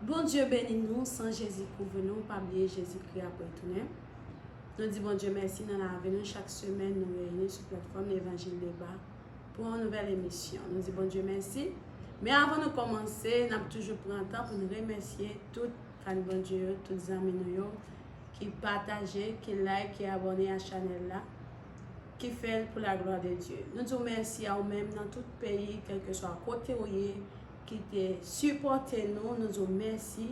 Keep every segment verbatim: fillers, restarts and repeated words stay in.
Bondye beni nou, san Jezi kouvri nou, pa bliye Jezikri ap retounen. Nou di Bondye mèsi nan lavi nou, chak semèn nou reyini sou platfòm Levanjil Deba pou yon nouvèl emisyon. Nou di Bondye mèsi. Men avan nou kòmanse, n ap toujou pran tan pou n remèsye tout fan Bondye yo, tout zanmi nou yo ki pataje, ki like, ki abòne a chanèl la, ki fè l pou la glwa de Dye. Nou di w mèsi a ou menm nan tout peyi, kèlkeswa kote w ye, ki te sipòte nou, nou di w mèsi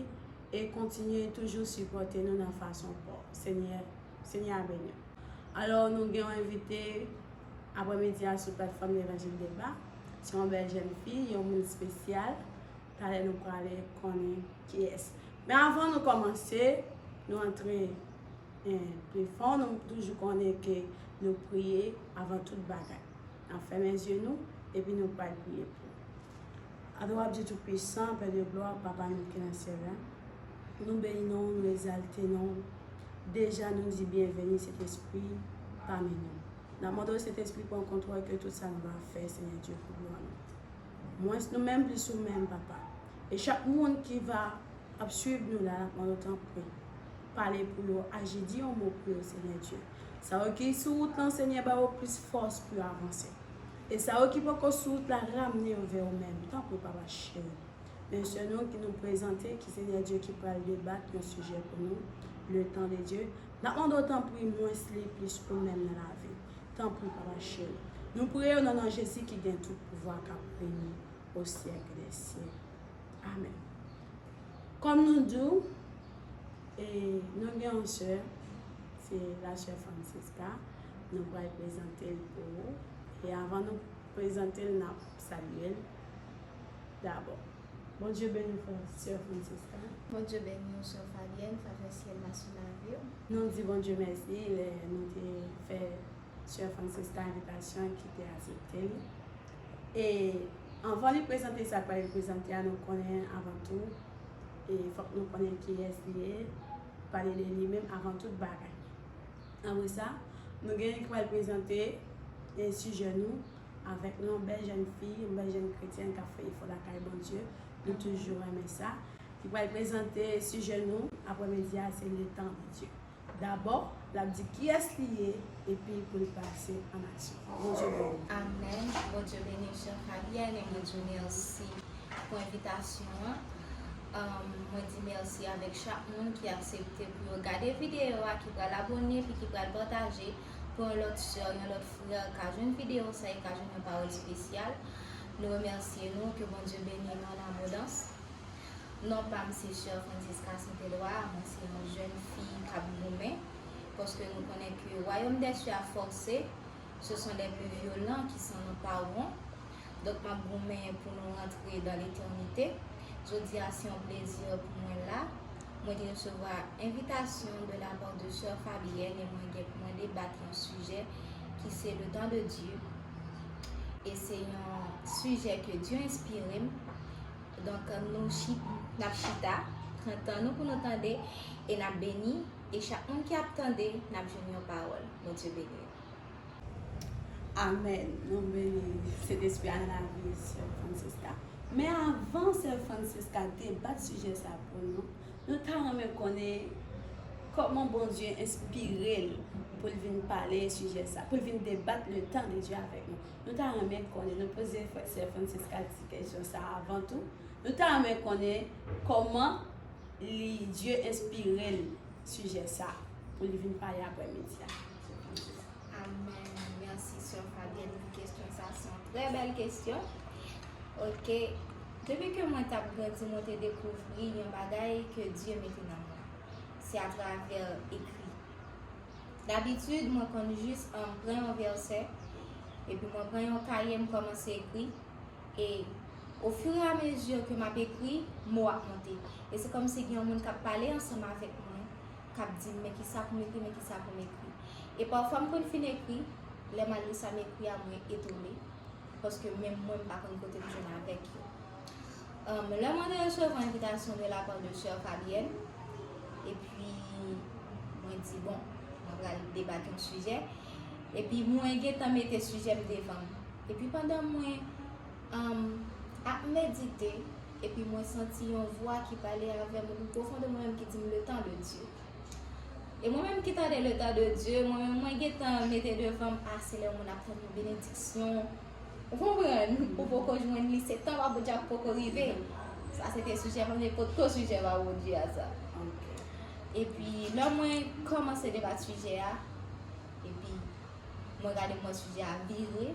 e kontinye toujou sipòte nou nan fason pa w. Senyè, Senyè a beni w. Alò, nou gen yon envite aprèmidi a sou platfòm Levanjil Deba. Se yon bèl jèn fi, yon moun espesyal. Talè nou prale konnen kiyès. Men avan nou kòmanse, nou antre, eh, pli fon, nou toujou konnen ke nou priye avan tout bagay. N ap fèmen zye nou, epi nou pral priye pou ou. Adorab Dye Toupwisan, Pè de glwa, Papa nou ki nan syèl la, nou beni non w, nou egzalte non w. Deja, nou di byenveni, Sentespri, pami nou. N ap mande w, Sentespri, pran kontwòl ke tout sa nou va fè, Senyè Dye, pou glwa nou. Mwens nou menm, plis ou menm, Papa. E chak moun ki va ap swiv nou la, n ap mande w, tanpri, pale pou yo, aji, di yon mo pou yo, Senyè Dye. Sa yo ki sou wout lan, Senyè, ba yo plis fòs pou yo avanse. E sa yo ki poko sou wout la, ramne yo vè ou menm. Tanpri, Papa cheri. Men sè nou ki nou prezante, ki Senyè Dye ki pral debat yon sijè pou nou, le tan de Dye. N ap mande w, tanpri, mwens li, plis ou menm nan lavi. Tanpri, Papa cheri. Nou priye w nan non Jezi ki gen tout pouvwa, k ap reyini o syèk dè syèk. Amèn. Kòm nou di w, e, nou gen yon sè, se la sè Francisca. Nou pral prezante l pou ou. E avan nou prezante l, n ap salye l dabò. Bondye beni w, frè, sè Francisca. Bondye beni w, sè Fabienne, favè syèl la sou lavi w. Nou di Bondye mèsi lè nou te fè sè Francisca envitasyon ki te aksepte li. E anvan li prezante sa k pral prezante a, nou konnen avan tou, e fòk nou konnen kiyès li ye, pale de li menm avan tout bagay. Apre sa, nou gen ki pral prezante, e, sijè nou avèk nou, yon bèl jèn fi, yon bèl jèn kretyèn k ap fè efò lakay Bondye. Nou toujou renmen sa. Ki pral prezante sijè nou aprèmidi a, se le tan de Dye. Dabò, l ap di kiyès li ye, epi pou l pase an aksyon. Bondye beni. Amèn. Bondye beni w, sè Fabienne, e mwen di w mèsi pou envitasyon an. Ahn, mwen di mèsi avèk chak moun ki aksepte pou yo gade videyo a, ki pral abòne, epi ki pral pataje pou yon lòt sè, yon lòt frè ka jwenn videyo sa e ka jwenn yon pawòl espesyal. Nou remèsye nou, ke Bondye beni nou an abondans. Non pa m se sè Francisca Saint-Éloi, mwen se yon jèn fi k ap goumen, paske nou konnen ke wayòm dè sye a fòse, ce sont les plus violents qui s'en empareront. Donk, m ap goumen pou nou rantre dans l'éternité. Jodi a, se yon plezi pou mwen la. Mwen te resevwa envitasyon de la part de sè Fabienne e mwen gen pou mwen debat yon sijè ki se le temps de Dieu. E se yon sijè ke Dye enspire m. Donk, nou chi-, n ap chita, pran tan nou pou nou tande, e n ap beni, e chak moun ki ap tande, n ap jwenn yon pawòl. Bondye beni w. Amèn. Nou beni Sentespri a nan lavi sè Francisca. Men avan sè Francisca debat sijè sa pou nou, nou ta renmen konnen kòman Bondye enspire l pou l vin pale sijè sa, pou l vin debat le temps de Dieu avèk nou. Nou ta renmen konnen, nou poze frè, sè Francisca ti kesyon sa avan tou. Nou ta renmen konnen kòman li, Dye enspire l sijè sa pou li vin pale aprèmidi a. Amèn. Mèsi, sè Fabienne, pou kesyon sa. Se yon trè bèl kesyon. Oke. Depi ke mwen t ap grandi, mwen te dekouvri yon bagay ke Dye mete nan mwen. Se atravè ekri. Dabitid, mwen konn jis, um, pran yon vèsè, epi mwen pran yon kaye, m kòmanse ekri. E ofiramezi ke m ap ekri, mo ap monte. E se kòmsi gen yon moun k ap pale ansanm avèk mwen, k ap di m, men kisa pou m ekri, men kisa pou m ekri. E pafwa m konn fin ekri, lè m al li sa m ekri a, mwen etone, paske menm mwen, m pa konn kote m jwenn avèk yo. Um, lè mwen te resevwa envitasyon de la part de sè Fabienne, epi mwen di, bon, mwen pral debat yon sijè, epi mwen gentan mete sijè m devan m. Epi pandan mwen, um, ap medite, Epi mwen santi yon vwa ki pale avè m o pli pwofon de mwen menm ki di m le temps de Dieu. E mwen menm ki tande le temps de Dieu, mwen menm mwen gentan mete devan m ase lè moun ap tann yon benediksyon. Ou konprann? Ou poko jwenn li, se tan pa Bondye a poko rive. Sa se te sijè pa m, se potko sijè pa Bondye a sa. Epi lè mwen kòmanse debat sijè a, epi mwen gade mwen sijè a vire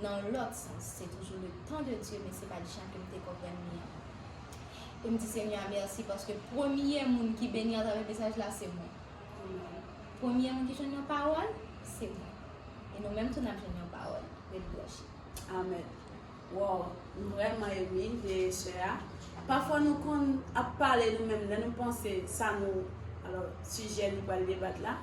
nan lòt sans. Se toujou le temps de Dieu, men se pa di jan ke m te konprann li an. E m di Senyè a mèsi paske premye moun ki beni atravè mesaj la se mwen. Premye moun ki jwenn yon pawòl, se mwen. E nou menm tou n ap jwenn yon pawòl. Ret branche. Amèn. Wow, m vrèman emi de sè a. Pafwa nou konn ap pale nou menm lè nou panse sa nou, alò, sijè nou pral debat la.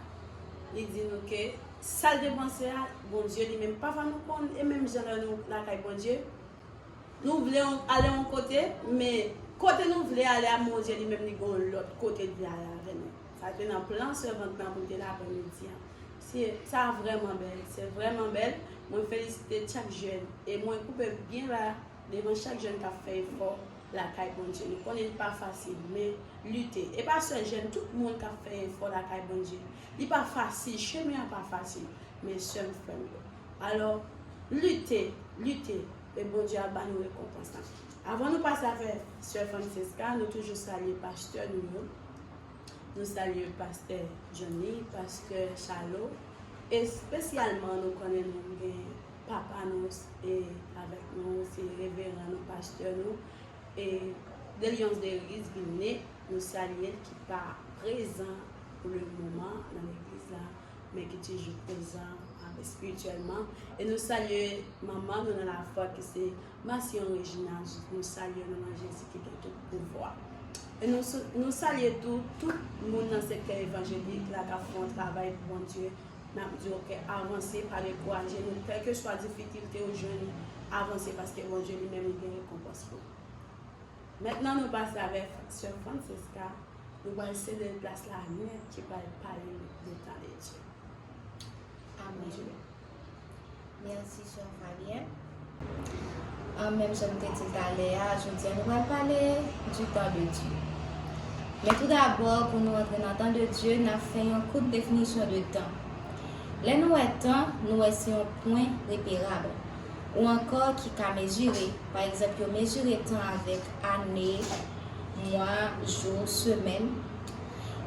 Li di nou ke sa l te panse a, Bondye li menm, pafwa nou konn, e menm jan lè nou lakay Bondye, nou vle ale yon kote, men kote nou vle ale a, Bondye li menm li gen yon lòt kote l vle ale avè nou. Sa te nan plan sèvant lan pou l te la aprèmidi an. Se, sa vrèman bèl, se vrèman bèl. Mwen felisite chak jèn e mwen koupe byen ba devan chak jèn k ap fè efò lakay Bondye. Nou konnen li pa fasil, men lite. E pa sèl jèn, tout moun k ap fè efò lakay Bondye. Li pa fasil, chemen an pa fasil, men sè m, frè m yo. Alò, lite, lite, e Bondye ap ba nou rekonpans lan. Avan nou pase avèk sè Francesca, nou toujou salye pastè nou yo. Nou salye pastè Johnny, pastè Charlot, espesyalman nou konnen nou gen papa nou e avèk nou, se reveran nou, pastè nou, e Delions Deriz Vilne, nou salye l ki pa prezan pou le moman nan legliz la, men ki toujou prezan espirityèlman. E nou salye manman nou nan lafwa ki se Masion Regina, nou salye w nan non Jezi ki gen tout pouvwa. E nou, nou salye tou, tout moun nan sektè evanjelik la k ap fè yon travay pou Bondye. N ap di w ke avanse, pa dekouraje nou, kèlkeswa difikilte ou jwenn, avanse paske Bondye li menm li gen rekonpans pou ou. Mentnan nou pase avèk sè Francesca, nou pral sede l plas la nèt ki pral pale de tan de Dye. Amèn. Mèsi, sè Fabienne. An, menm jan m te di l talè a, jodi a nou pral pale du temps de Dieu. Men tou dabò, pou nou antre nan tan de Dye, n ap fè yon kout definisyon de tan. Lè nou wè tan, nou wè se yon pwen reperab, ou ankò ki ka mezire. Pa egzanp, yo mezire tan avèk ane, mwa, jou, semèn,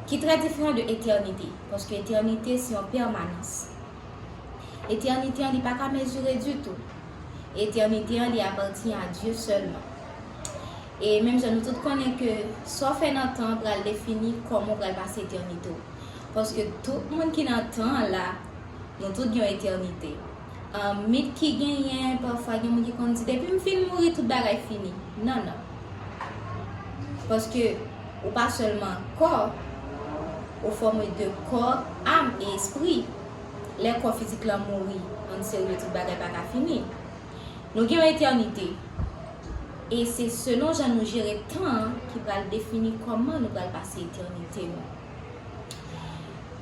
ki trè diferan de etènite, paske etènite se yon pèmanans. Etènite an, li pa ka mezire ditou. Etènite an, li apatyen a Dye sèlman. E menm jan nou tout konnen ke sa w fè nan tan an pral defini kòman w pral pase etènite w. Paske tout moun ki nan tan an la, nou tout gen yon etènite. An, mit ki genyen, pafwa gen moun ki konn di, depi m fin mouri, tout bagay fini. Non, non. Paske ou pa sèlman kò, ou fòme de kò, am e espri. Lè kò fizik lan mouri, an serye, tout bagay pa ka fini. Nou gen yon etènite. E se selon jan nou jere tan an ki pral defini kòman nou pral pase etènite nou.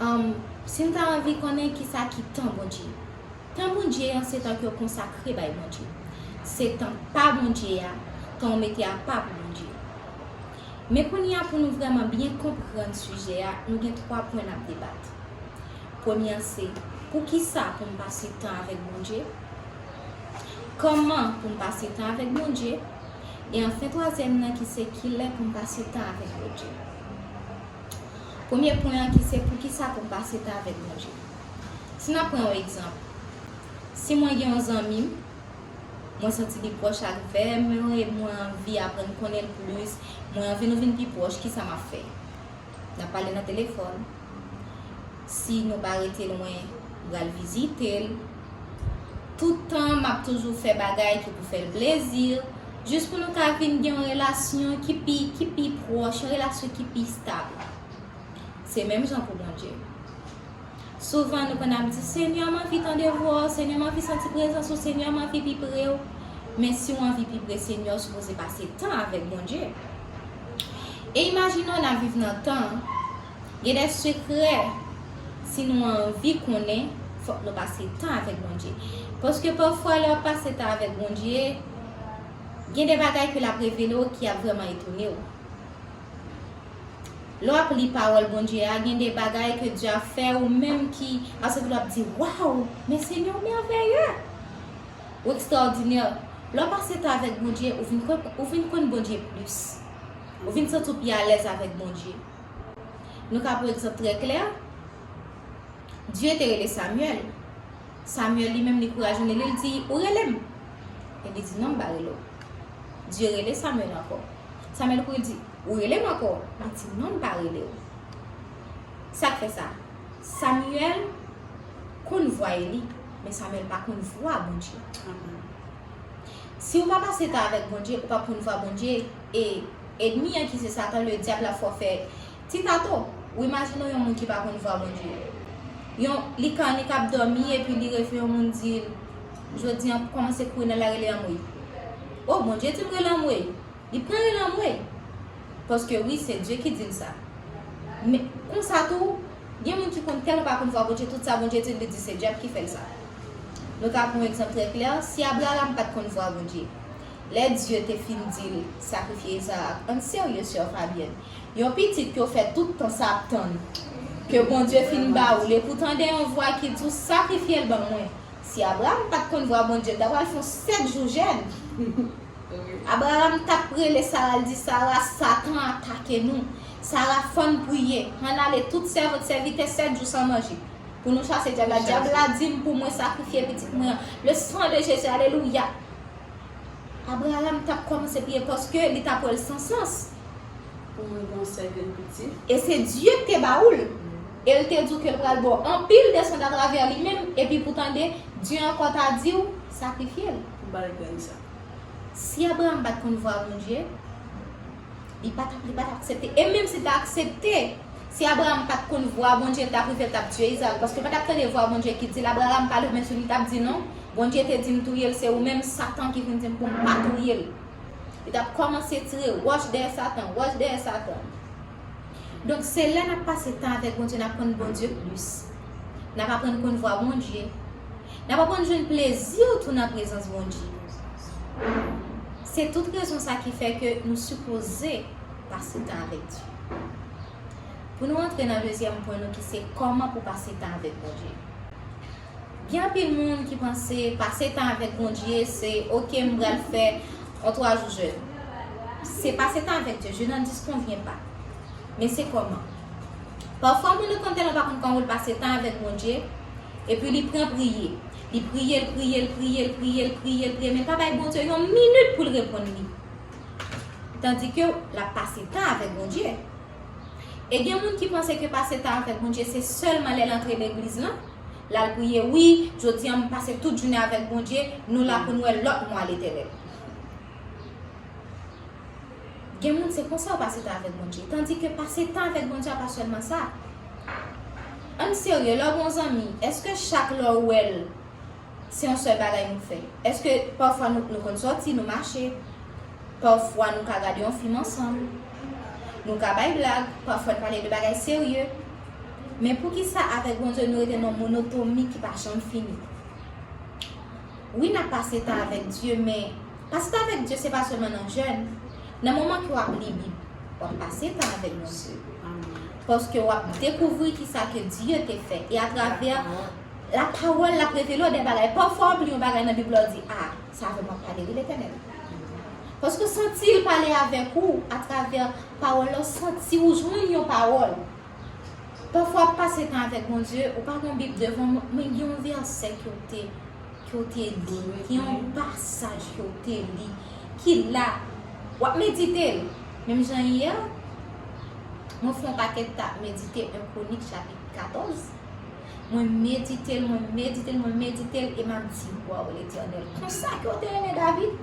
An, si n ta anvi konnen kisa ki tan Bondye. Tan Bondye an se tan ke w konsakre bay Bondye. Se tan pa Bondye a, tan w mete apa pou Bondye. Men kounye a, pou nou vrèman byen konprann sijè a, nou gen twa pwen n ap debat. Premye an se, poukisa pou m pase tan avèk Bondye? Kòman pou m pase tan avèk Bondye? E anfen, twazyèm nan ki se, kilè pou m pase tan avèk Bondye? Premye pwen an ki se, poukisa pou m pase tan avèk Bondye? Si n ap pran yon egzanp, si mwen gen yon zanmi m, mwen santi li pwòch avè m, mwen anvi aprann konnen l plis, mwen anvi nou vin pi pwòch, kisa m ap fè? N ap pale nan telefòn. Si nou pa rete lwen, m pral vizite l. Tout tan, m ap toujou fè bagay ki pou fè l plezi, jis pou nou ka vin gen yon relasyon ki pi, ki pi pwòch, yon relasyon ki pi stab. Se menm jan pou Bondye. Souvan, nou konn ap di, Senyè, m anvi tande vwa w, Senyè, m anvi santi prezans ou, Senyè, m anvi pi pre w. Men si w anvi pi pre Senyè, w sipoze pase tan avèk Bondye. E imajine w n ap viv nan tan, gen de sekrè, si nou anvi konnen, fòk nou pase tan avèk Bondye. Paske pafwa, lè w ap pase tan avèk Bondye, Gen de bagay ke l ap revele w ki ap vrèman etone w. Lè w ap li pawòl Bondye a, gen de bagay ke Dye ap fè ou menm ki, paske w ap di, "Waw, men Senyè w mèvèye, ou ekstraòdinè." Lè w pase tan avèk Bondye, ou vin konn, ou vin konn Bondye plis. Ou vin santi w pi alèz avèk Bondye. Nou ka pran egzanp trè klè. Dye te rele Samyèl. Samyèl li menm li kouraje li, li di, "Ou rele m?" E li di, "Non, m pa rele w." Dye rele Samyèl ankò. Samyèl kouri di, "Ou rele m ankò?" Li di, "Non, m pa rele w." Sa k fè sa? Samyèl konn vwa Eli, men Samyèl pa konn vwa Bondye. Si w pa pase tan avèk Bondye, ou p ap konn vwa Bondye. E ènmi an ki se Satan, le dyab, la fè w fè ti tato. Ou imajine w yon moun ki pa konn vwa Bondye. Yon, li ka, li k ap dòmi epi li reve yon moun di l, jodi an, kòmanse kouri nan lari li anmwey. O, Bondye di m rele anmwey. Li pran rele anmwey. Paske wi, se Dye ki di l sa. Men, konsa tou, gen moun ki konn tèlman pa konn vwa Bondye, tout sa Bondye di l, li di se dyab ki fè l sa. Nou ka pran yon egzanp trè klè, si Abraram pa t konn vwa Bondye, lè Dye te fin di l sakrifye Izarak, ann serye, sè Fabienne, yon pitit ke w fè tout tan sa ap tann, ke Bondye fin ba ou l, epi w tande yon vwa ki di w sakrifye l ban mwen. Si Abraram pa t konn vwa Bondye, l ta pral fè yon sèt jou jèn. Abraram t ap rele Sara, l di, "Sara, Satan atake nou. Sara, fò n priye. Ann ale tout sèvant, sèvitè, sèt jou san manje. Pou nou chase dyab la. Dyab la di m pou mwen sakrifye pitit mwen an. Le sang de Jésus, alelouya." Abraram t ap kòmanse priye paske li t ap wè l san sans. Pou mwen gen yon sèl grenn pitit. E se Dye k te ba ou l. E l te di w ke l pral ba w anpil desann atravè li menm, epi pou tande, Dye ankò ta di w, sakrifye l. Pou ba l grenn sa. Si Abraram pa t konn vwa Bondye, li pa t ap, li pa t ap aksepte. E menm si l ta aksepte, si Abraram pa t konn vwa Bondye, l t ap rive, l t ap tiye Izarak. Paske l pa t ap tande vwa Bondye ki di l, Abraram pa leve men sou li, li t ap di, "Non, Bondye te di m touye l, se ou menm, Satan, ki vin di m pou m pa touye l." Li t ap kòmanse tire wòch dèyè Satan, wòch dèyè Satan. Donk, se lè n ap pase tan avèk Bondye, n ap konn Bondye plis. N ap aprann konn vwa Bondye. N ap aprann jwenn plezi tou nan prezans Bondye. Se tout rezon sa ki fè ke nou sipoze pase tan avèk Dye. Pou nou antre nan dezyèm pwen nou ki se kòman pou pase tan avèk Bondye. Gen anpil moun ki panse pase tan avèk Bondye se, "Ok, m pral fè yon twa jou jèn." Se pase tan avèk Dye, je n'en disconviens pas. Men se kòman? Pafwa moun nan konn tèlman pa konn kòman pou l pase tan avèk Bondye, epi li pran priye. Li priye, l priye, l priye, l priye, l priye, l priye, men l pa bay Bondye yon minit pou l reponn li. Tandike l ap pase tan avèk Bondye. E gen moun ki panse ke pase tan avèk Bondye se sèlman lè l antre legliz lan, l al priye, "Wi, jodi a m pase tout jounen avèk Bondye, nou la pou n wè lòt mwa Letènèl." Gen moun se konsa yo pase tan avèk Bondye. Tandike pase tan avèk Bondye a pa sèlman sa. Ann serye, lè w gen yon zanmi, èske chak lè w wè l, se yon sèl bagay nou fè? Èske pafwa nou, nou konn sòti, nou mache? Pafwa nou ka gade yon fim ansanm. Nou ka bay blag, pafwa n pale de bagay serye. Men poukisa avèk Bondye nou rete nan monotomi ki pa janm fini? Wi, n ap pase tan avèk Dye, men pase tan avèk Dye se pa sèlman nan jèn. Nan moman ke w ap li Bib, w ap pase tan avèk Bondye. Paske w ap dekouvri kisa ke Dye te fè. E atravè lapawòl, l ap revele w de bagay. Pafwa w ap li yon bagay nan Bib la, w di, "A, sa avè m w ap pale, wi, Letènèl." Paske w santi l pale avèk ou atravè pawòl la, w santi w jwenn yon pawòl. Pafwa w ap pase tan avèk Bondye, ou pa gen yon Bib devan w, men gen yon vèsè ke w te, ke w te li, gen yon pasaj ke w te li, ki la, w ap medite l. Menm jan yè, mwen fè yon pakèt tan ap medite en Kwonik chapit katòz. Mwen medite l, mwen medite l, mwen medite l, e m ap di, "Waw, Letènèl, konsa ke w te renmen David?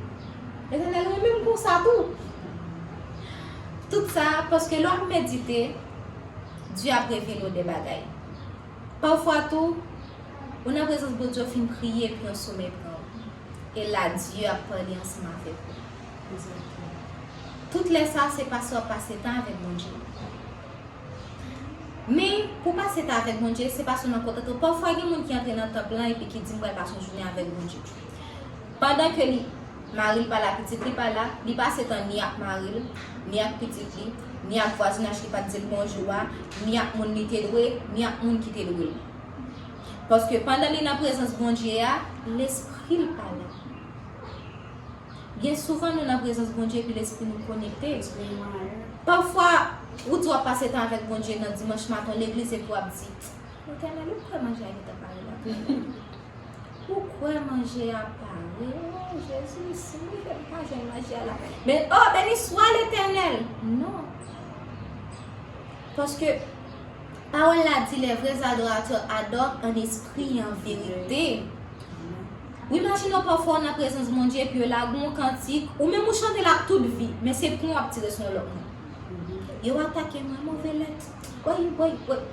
Letènèl renmen m konsa tou." Tout sa, paske lè w ap medite, Dye ap revele w de bagay. Pafwa tou, ou nan prezans Bondye, w fin priye, epi yon somèy pran w. E la, Dye ap pale ansanm avèk ou. Tout lè sa, se paske w ap pase tan avèk Bondye. Men, pou pase tan avèk Bondye, se pa sèlman kontante w. Pafwa, gen moun ki antre nan tanp lan epi ki di, "M pral pase yon jounen avèk Bondye." Pandan ke li, Mari l pa la, pitit li pa la, li pase tan ni ak mari l, ni ak pitit li, ni ak vwazinaj ki pa t di l bonjou a, ni ak moun li te dwe, ni ak moun ki te dwe l. Paske pandan li nan prezans Bondye a, lespri l pa la. Byen souvan nou nan prezans Bondye epi lespri nou konekte. Pafwa, ou di w ap pase tan avèk Bondye nan dimanch maten legliz epi w ap di, Letènèl, ou kwè manje a gentan pare lakay la? Ou kwè manje a pare? Oh, Jezi, si mwen fè m pa jwenn manje a la. Men, oh, beni swa Letènèl! Non. Paske pawòl la di, les vrais adorateurs adorent en esprit et en vérité. Ou imajine w pafwa w nan prezans Bondye epi yo lage yon kantik, ou menm ou chante l ak tout vi, men se pwen w ap tire sou yon lòt moun. Yo atake mwen move lèt. Woy, woy, woy.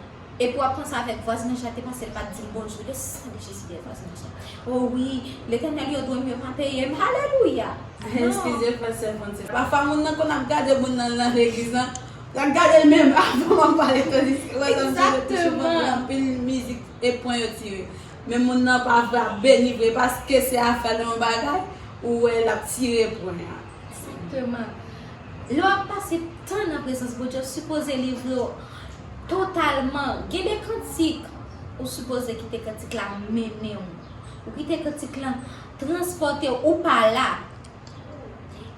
Epi w ap panse avèk vwazinaj la te pase, l pa t di l bonjou. Le san de Jezi dèyè vwazinaj la. O wi, Letènèl, yo dwe m, yo pa peye m. Alelouya! Eskize, frè, sè, frè, sè. Pafwa, moun nan konn ap gade moun nan nan legliz lan. L ap gade l menm avan w ap pale, tandiske wè sa m sou touche mwen anpil mizik e pwen yo tire. Men moun nan pa vle ap beni vre, paske se afè l yon bagay, ou wè l ap tire pwen an. Egzakteman. Lè w ap pase tan nan prezans Bondye, w sipoze livre w totalman. Gen de kantik, ou sipoze kite kantik la mennen w. Ou kite kantik lan transpòte w, ou pa la.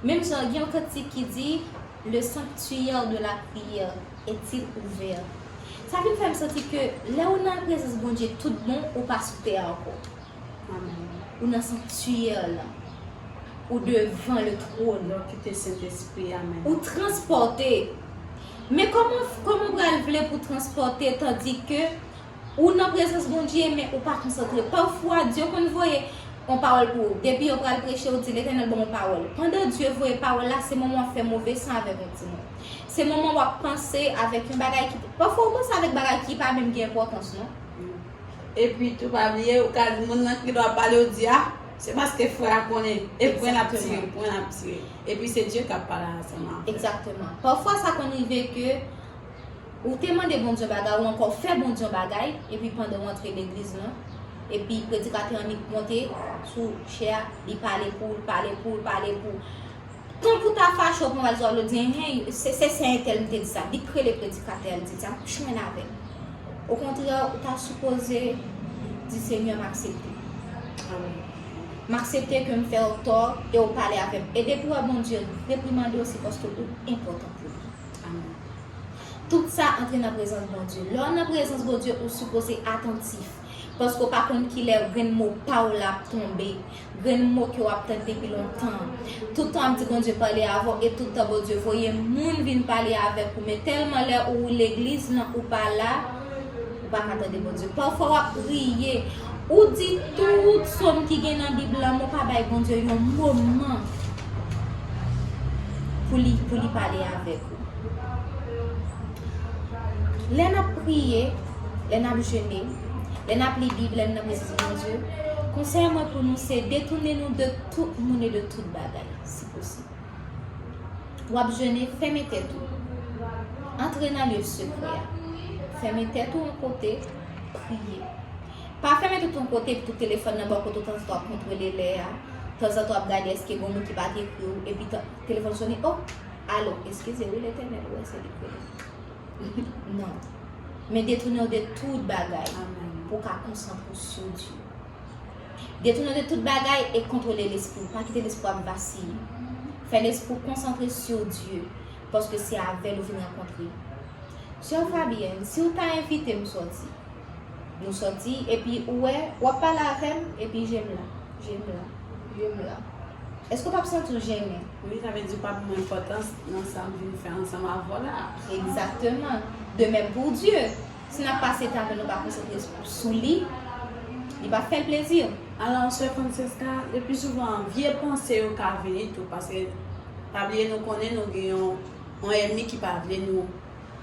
Menm jan gen yon kantik ki di, Le sanctuaire de la prière est-il ouvert? Sa vin fè m santi ke lè ou nan prezans Bondye tout bon, ou pa sou tè a ankò. Amèn. Ou nan sanktyè la. Ou devan le trône. Lè w kite Sentespri a mennen. Ou transpòte. Men kòman, kòman w pral vle pou transpòte tandike ou nan prezans Bondye, men ou pa konsantre? Pafwa, Dye konn voye yon pawòl pou ou. Depi yo pral preche, ou di, Letènèl ban m yon pawòl. Pandan Dye voye pawòl la, se moman w ap fè move san avèk yon timoun. Se moman w ap panse avèk yon bagay ki, pafwa ou panse avèk bagay ki pa menm gen enpòtans, non. Epi tou, pa bliye, ou ka di moun nan ki lè w ap pale, ou di, a, se paske frè a konnen, e pwen l ap tire, pwen l ap tire. Epi se Dye k ap pale ansanm avè l. Egzakteman. Pafwa, sa konn rive ke ou te mande Bondye yon bagay, ou ankò fè Bondye yon bagay, epi pandan w antre legliz lan, epi predikatè an nik monte sou chè a, li pale pou w, pale pou w, pale pou w. Tankou w ta fache, w pran bal sou w, w di, enhen, se, se sè entèl m te di sa. Li k rele predikatè a, li di sa, m p jwenn avè l. Okontrè, ou ta sipoze di, Senyè, m aksepte. Amèn. M aksepte ke m fè w tò e w pale avè m. E depi w wè Bondye reprimande w, se paske ou enpòtan pou li. Amèn. Tout sa antre nan prezans Bondye. Lè w nan prezans Bondye, ou sipoze atantif. Paske w pa konn kilè grenn mo pa w la ap tonbe. Grenn mo ke w ap tann depi lontan. Tout tan w ap di Bondye pale avè w, e tout tan Bondye voye moun vin pale avèk ou. Men tèlman lè ou legliz lan ou pa la, ou pa ka tande Bondye. Pafwa w ap priye, ou di tout sòm ki gen nan Bib lan, men w pa bay Bondye yon moman pou li, pou li pale avèk ou. Lè n ap priye, lè n ap jene, lè n ap li Bib, lè n nan prezans Bondye, konsèy mwen pou nou se detounen nou de tout moun e de tout bagay, si posib. W ap jene, fèmen tèt ou. Antre nan lye sekrè a. Fèmen tèt ou yon kote, priye. Pa fèmen tout yon kote, epi tout telefòn nan bò kote w, tanzantan w ap kontwole lè a. Tanzantan w ap gade èske gen moun ki pa t ekri w, epi tan, telefòn sonnen, o, alo, eskize, wi, Letènèl, ou wè se li k rele. Non. Men detounen w de tout bagay pou w ka konsantre w sou Dye. Detounen w de tout bagay e kontwole lespri w. Pa kite lespri w ap vasiye. Fè lespri w konsantre sou Dye, paske se avè l ou vin rankontre. Sè Fabienne, si w ta envite m sòti, nou sòti, epi ou wè, w ap pale avè m, epi je m la, je m la, je m la. Èske w p ap santi w jennen? Wi, sa vle di w p ap ban m enpòtans nan sa m vin fè ansanm avè w la. Egzakteman. De même pour Dieu. Si n ap pase tan avè l, nou pa konsantre sou li, li p ap fè l plezi. Alò, sè Francesca, le pli souvan, vye panse yo ka vini tou, paske pa bliye nou konnen nou gen yon, yon ènmi ki pa vle nou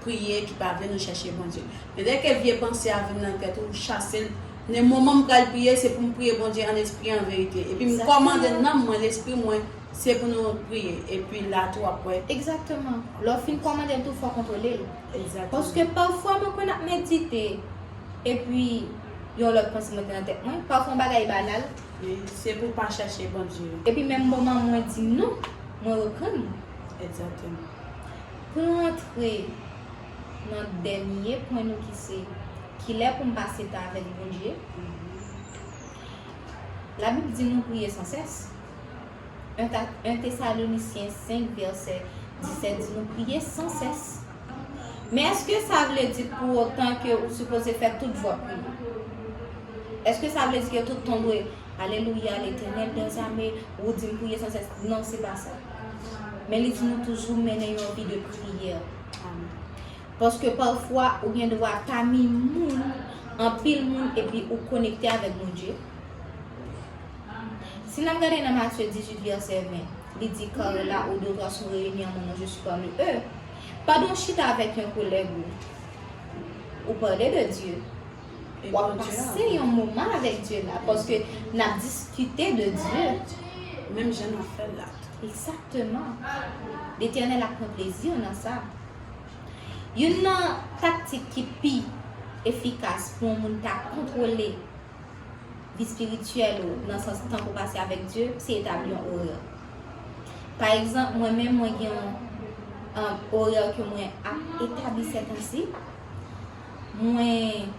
priye, ki pa vle nou chèche Bondye. Men lè ke vye panse a vin nan tèt ou, ou chase l. Men moman m pral priye, se pou m priye Bondye an espri, an verite. Epi m kòmande nanm mwen, lespri mwen, se pou nou priye. Epi la tou w ap wè. Egzakteman. Lè w fin kòmande l tou, fò w kontwole l. Egzakteman. Paske pafwa mwen konn ap medite, epi yon lòt panse monte nan tèt mwen. Pafwa yon bagay banal. Men se pou pa chèche Bondye. Epi menm moman mwen di non, mwen reprann mwen. Egzakteman. Pou nou antre nan dènye pwen nou ki se, kilè pou m pase tan avèk Bondye? Labib di nou priye san sès. En Ta- en Tesalonisyen senk vèsè disèt di nou priye san sès. Men èske sa vle di pou otan ke ou sipoze fè tout vwa priye? Èske sa vle di ke tout tan w dwe Alelouya, Letènèl dèzame, ou di m priye san sès? Non, se pa sa. Men li di nou toujou mennen yon vi de priyè. Paske pafwa ou gen dwa pami moun, anpil moun, epi ou konekte avèk Bondye. Si n ap gade nan Matye dizuit vèsè ven, li di, car là où deux ou trois sont réunis en mon nom, je suis parmi eux. Pandan w chita avèk yon kolèg ou, ou pale de Dye. W ap pase yon moman avèk Dye la, paske n ap diskite de Dye. Menm jan n ap fè l la. Egzakteman. Letènèl ap pran plezi nan sa. Youn nan taktik ki pi efikas pou yon moun ta kontwole vi espirityèl ou nan sans tan pou pase avèk Dye, se etabli yon orè. Pa egzanp, mwen menm, mwen gen yon um, orè ke mwen ap etabli sètansi. Mwen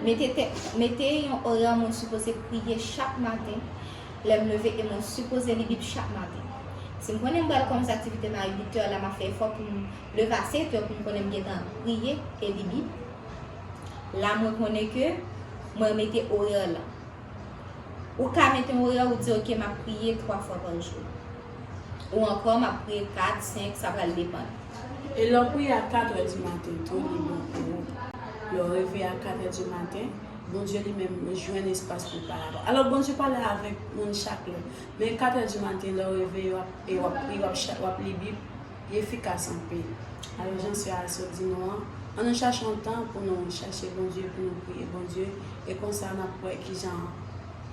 mete, tè- mete yon orè mwen sipoze priye chak maten. Lè m leve e mwen sipoze li Bib chak maten. Si m konnen m pral kòmanse aktivite m a uit è la, m ap fè efò pou m leve a sèt è pou m konnen m gentan priye e li Bib. La mwen konnen ke mwen mete orè la. Ou ka mete yon orè ou di, ok, m ap priye twa fwa pa jou. Ou ankò, m ap priye kat, senk, sa pral depann. E lè w priye a kat è di maten tou, li bon pou ou. Lè w reve a kat è di maten, Bondye li menm jwenn espas pou l pale avè w. Alò, Bondye pale avèk moun chak lè. Men kat è di maten, lè w reve, w ap, e w ap priye, w ap, cha- w ap li Bib, li efikas anpil. Alò, jan sè a sot di nou an, ann nou chache yon tan pou nou chache Bondye, pou nou priye Bondye, e konsa n ap wè kijan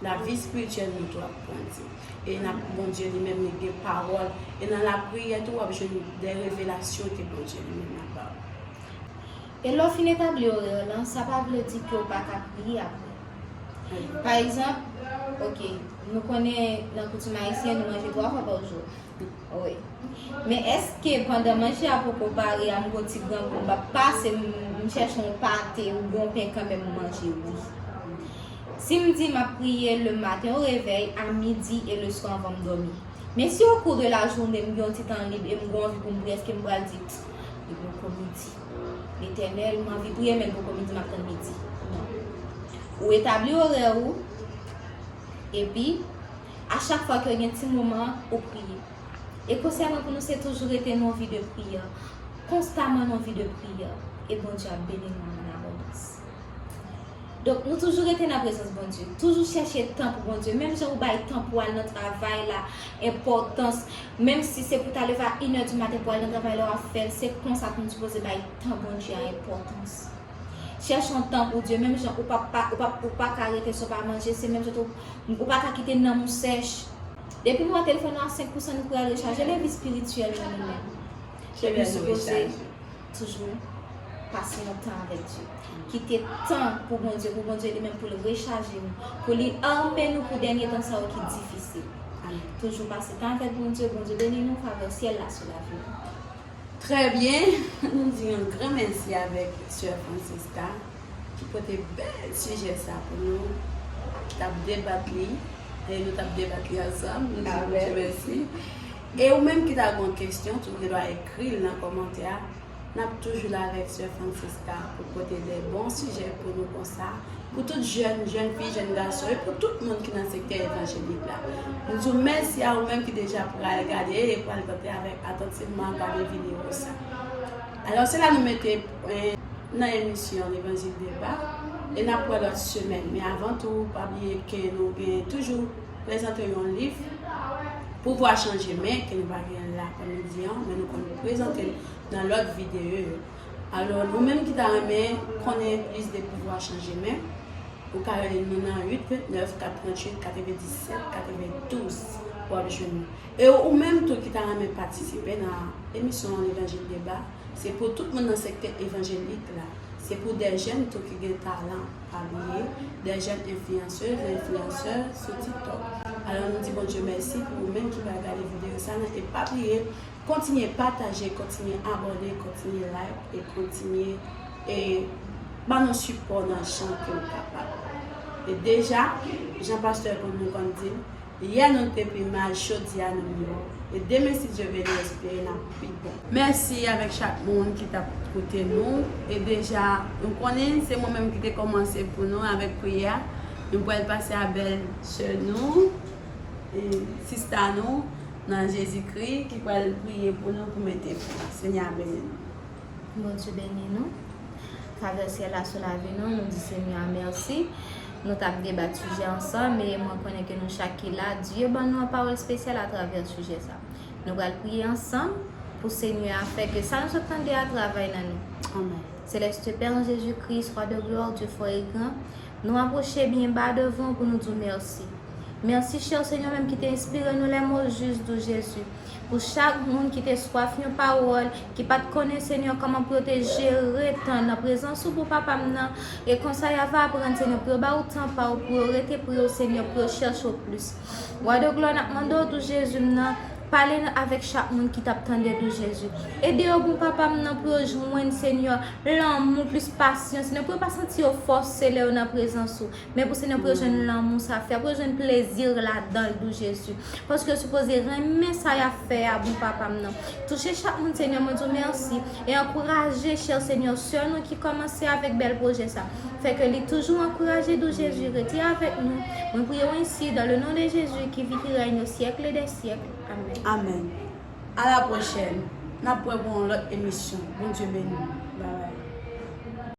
lavi espirityèl nou tou ap grandi. E n ap Bondye li menm li gen pawòl, e nan lapriyè tou w ap jwenn de revelasyon ke Bondye li menm ap ba w. E lè w fin etabli orè lan, sa pa vle di ke w pa ka priye apre. Pa egzanp, ok, nou konnen nan koutim ayisyen, nou manje twa fwa pa jou. Wi. Men èske pandan manje a poko pare a, m gon ti grangou, m ap pase, m m chèche yon pate ou gon pen kanmenm m manje, wi. Si m di m ap priye le maten au réveil, à midi et le soir anvan m dòmi. Men si au cours de la journée m gen yon ti tan lib e m gen anvi pou m priye, èske m pral di, li poko midi? Letènèl, m anvi priye, men l poko midi, m ap tann midi. Non. Ou etabli orè ou, epi a chak fwa ke w gen ti moman, ou priye. E konsèy mwen pou nou se toujou rete nan yon vi de priyè, konstaman nan yon vi de priyè, e Bondye ap beni nou an abondans. Donk, nou toujou rete nan prezans Bondye. Toujou chèche tan pou Bondye. Menm jan ou bay tan pou al nan travay la enpòtans, menm si se pou ta leve a inè di maten pou al nan travay la w ap fè l, se konsa tou nou sipoze bay tan Bondye a enpòtans. Chèche yon tan pou Dye, menm jan ou pa, pa, ou pa, ou pa ka rete san w pa manje, se menm jan tou ou pa ka kite nanm ou sèch. Depi nou wè telefòn nou a senk pousan, nou kouri al rechaje, levi espirityèl nou li menm. Epi nou sipoze toujou pase yon tan avèk Dye. Kite tan pou Bondye, pou Bondye li menm pou l rechaje nou, pou li ame nou pou dènye tan sa yo ki difisil. Toujou pase tan avèk Bondye, Bondye beni nou, favè syèl la sou lavi nou. Trè byen, nou di yon gran mèsi avèk sè Francisca ki pote bèl sijè sa pou nou, ki t ap debat li, e nou t ap debat li ansanm, nou di Bondye mèsi. E ou menm ki ta gen yon kesyon, tou gen dwa ekri l nan kòmantè a. N ap toujou la avèk sè Francisca pou pote de bon sijè pou nou konsa, pou tout jèn, jèn fi, jèn gason, e pou tout moun ki nan sektè evanjelik la. Nou di w mèsi a ou menm ki deja pral gade e pral tande avèk atantivman gade videyo sa. Alò, se la nou mete pwen nan emisyon Levanjil Deba, e n ap wè lòt semèn. Men avan tou, pa bliye ke nou gen toujou prezante yon liv, Pouvwa Chanje Men, ke nou pa gen la kòm nou di an, men nou konn prezante l nan lòt videyo yo. Alò, ou menm ki ta renmen konnen plis de Pouvwa Chanje Men, ou ka rele nou nan uit vennèf, kat tranntuit, katrevendisèt, katrevendouz, w ap jwenn nou. E ou menm tou ki ta renmen patisipe nan emisyon Levanjil Deba, se pou tout moun nan sektè evanjelik la. Se pou de jèn tou ki gen talan, pa bliye, de jèn enfliyansez, enfliyansè sou TikTok. Alò, nou di Bondye mèsi pou ou menm ki pral gade videyo sa nan, e pa bliye, kontinye pataje, kontinye abòne, kontinye like, e kontinye, e ban nou sipò nan jan ke nou kapab. E deja, jan pastè konn nou konn di, yè nou te pi mal, jodi a nou miyò. E demen, si Dye vle, nou espere n ap pi bon. Mèsi avèk chak moun ki t ap koute nou. E deja, nou konnen se mwen menm ki te kòmanse pou nou avèk priyè. Nou pral pase a bèl sè nou, e sista nou nan Jezikri ki pral priye pou nou pou mete fwa. Senyè a beni nou. Bondye beni nou. Travèse la sou lavi nou, nou di Senyè a mèsi. Nou t ap debat sijè ansanm, e mwen konnen ke nou chak ki la, Dye ban nou yon pawòl espesyal atravè sijè sa. Nou pral priye ansanm pou Senyè a fè ke sa nou sot tande a travay nan nou. Amen. Céleste Père, Jésus-Christ, Roi de gloire, Dieu fort et grand, nou apwoche byen ba devan w pou nou di w mèsi. Mèsi, chè Senyè, menm ki te enspire nou les mots justes de Jésus. Pou chak moun ki te swaf yon pawòl, ki pa t konnen, Senyè, kòman pou yo te jere tan nan prezans ou, bon Papa m nan, e konsa y ava aprann, Senyè, pou yo ba ou tan pa ou, pou yo rete pre ou, Senyè, pou yo chèche ou plis. Wa de glwa, n ap mande w tou, Jezi m nan, pale avèk chak moun ki t ap tande tou, Jezi. Ede yo, bon Papa m nan, pou yo jwenn, Senyè, lanmou, plis pasyans, Senyè, pou yo pa santi yo fòse lè yo nan prezans ou. Men pou Senyè pou yo jwenn lanmou sa fè, pou yo jwenn plezi ladan l, dou Jezi. Paske yo sipoze renmen sa y ap fè a, bon Papa m nan. Touche chak moun, Senyè, mwen di w mèsi. E ankouraje, chè Senyè, sè nou ki kòmanse avèk bèl pwojè sa. Fè ke li toujou ankouraje, dou Jezi, rete avèk nou. Mwen priye w ensi, dans le nom de Jésus, qui vit, qui règne au siècle des siècles. Amèn. Amèn. A la pwochèn. N ap wè pou yon lòt emisyon. Bondye beni nou.